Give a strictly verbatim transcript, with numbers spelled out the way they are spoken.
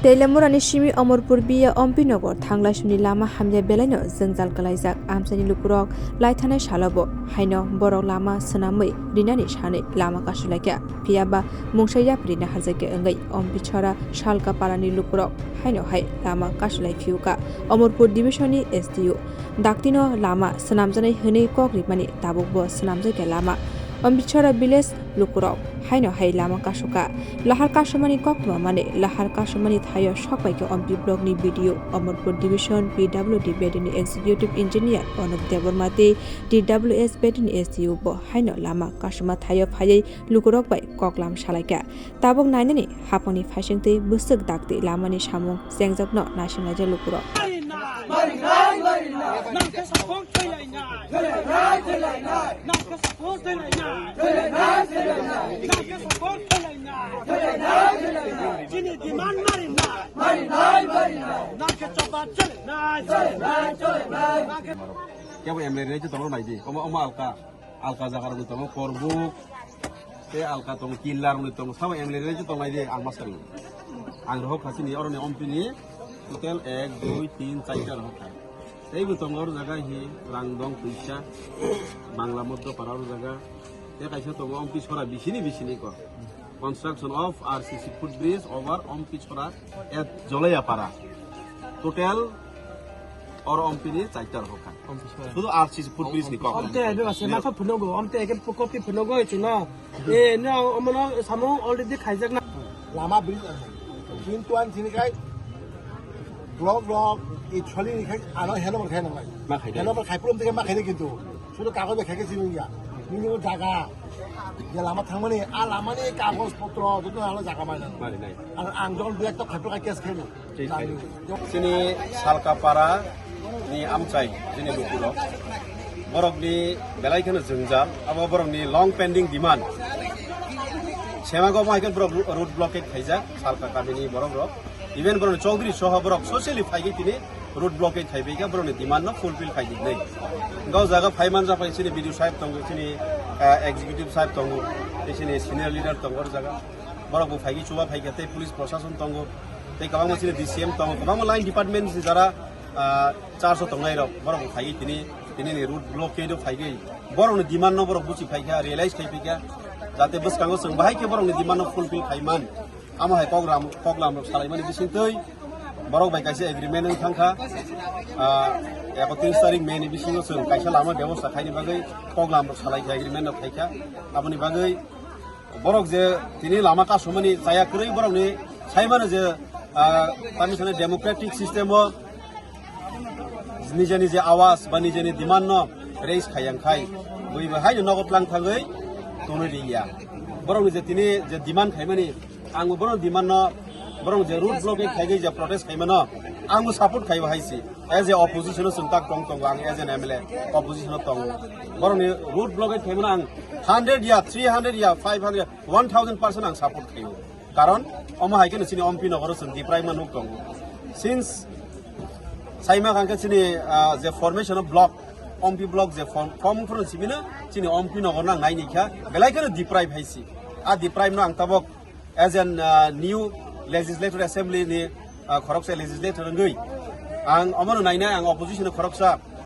Teilamurani simi Omorpur biya Ompi Nogor thanglai suni lama hamya belaino jwngjal kwlaijak. Amchaini lukurok laithanai salobo haino borok lama swnamwi rinani sanwi lama kasulaikha. Phiyaba mungsa yapri naharjakya wngwi Ompi Chora Salka parani lukurok haino hai lama kasulai phiuka Omorpur division ni S D O. Daktino lama swnamjaknai hwnwi kok rimani tabukbo swnamjakya lama. Ompi Chora village lukurok haino hai lama kasuka. Lahar kasumani koktwma mani lahar kasumani thaio sokpaikha Ompi block ni B D O, Omorpur division P W D bedini executive engineer Onop Debbarma tei T W S bedini S D O bo haino lama kasuma thaio phaiwi lukurok bai koklam salaikha. Tabuk nainani hapangni phaisingtwi bwswk dakti lamani samung chengjakno naisinglaijak lukurok. Chini demand mari na. Mari nai, mari nai. Nangke choba chole nai. Chole nai, chole nai. Kebo M L A rwngwi tongo naidi. Omo, omo alka. Alka jaga rwngwi tongo. Korbuk. Te alka tongo. Killa rwngwi tongo. Sabo M L A rwngwi tongo naidi. Ang masari. Ang rohok khasini oroni Ompi ni. Total ek, dui, tin, charta rohok khai. Tei bo tongo oro jaga hi rang dong puisa. Bangla Moddo para oro jaga. Tei kaisa tongo Ompi Sora bisini bisini ko. Construction of R C C footbridge over Ompi Sora at Jolaiapara. Total oro Ompi ni charta rohok khai. Sudu R C C footbridge ni kok. Omte ebe basi masa phunogo, omte eke kopi phunogo chino. Eh, no, omono samo already khaijak na. Lama bridge ang. Kintu ang sini kai block block i choli ni kai ano hello khai nang lai. Ma khai dai. Hello khai pulum tike ma khai kintu. Sudu kagoj khai ke sini ya. Nini jaga. Ya lama thangmani, a lama ni kagoj potro joto ano jaga ma nang. Ma khai dai. Ang ang jol direct to khai to kai case khai. Chini Salkapara ni amchai, chini lukurok. Borok ni belai kheno jwngjal, abo borok ni long pending demand. Semago mo hai khe borok road blockade khaijak, Salka kami ni borok rok. Even borok ni Chaudhary soho borok socially phaigwi tini road blockade khaibai kha, borok ni demand no fulfill khai di nai. Gau jaga phaiman japai chini B D O sahib tongo, chini, ah, executive sahib tongo, chini senior leader tongo jaga. Borok bo phaigwi chuba phaikha tei police prosason tongo. Tei kwbangma chini D C M tongo, kwbangma line department ni jara, ah, charge o tongnai rok, borok bo phaiwi tini, tini ni road blockade o phaiwi borok ni demand no borok buchi phaikha, realize khai phaikha, jate bwskango chwng bahai khe borok ni demand no fulfill khai man. Amo hai program, program rok salai mani bising twi borok bai kaisa agreement wng thang kha, ah, ekatris tarik May ni bisingo chwng kaisa lama bebosta khaini bagwi program rok salai kha, agreement rok khai kha, aboni bagwi Borok je tini lama kasumani chaya kwrwi borokni saimano je, ah, tamni sani democratic system o nije nije awas ba nije ni demand no raise khayang khai bui bo haino nogo tlang thangwi tonwi riya. Borokni je tini je demand khaimani ang bo borokni demand no borok je road blockade khaigwi je protest khaimano ang bo support khaibo haisi. As a opposition o chwng tak tong tongo, ang as an M L A opposition o tongo. Borokni road blockade khaimano ang hundred ya, three hundred ya, five hundred, one thousand percent ang support khaio. Karon omo hai kheno chini Ompi Nogoro chwng deprive ma nuk tongo. Since saima kangkhe chini, ah, je formation of block, Ompi block je form, form phano sibino chini Ompi Nogor nang nai nikha, belai kheno deprive haisi. A deprive no ang tabok as an, ah, new legislative assembly ni, ah, khoroksa legislator wngwi ang omono nainai, ang opposition ni khoroksa,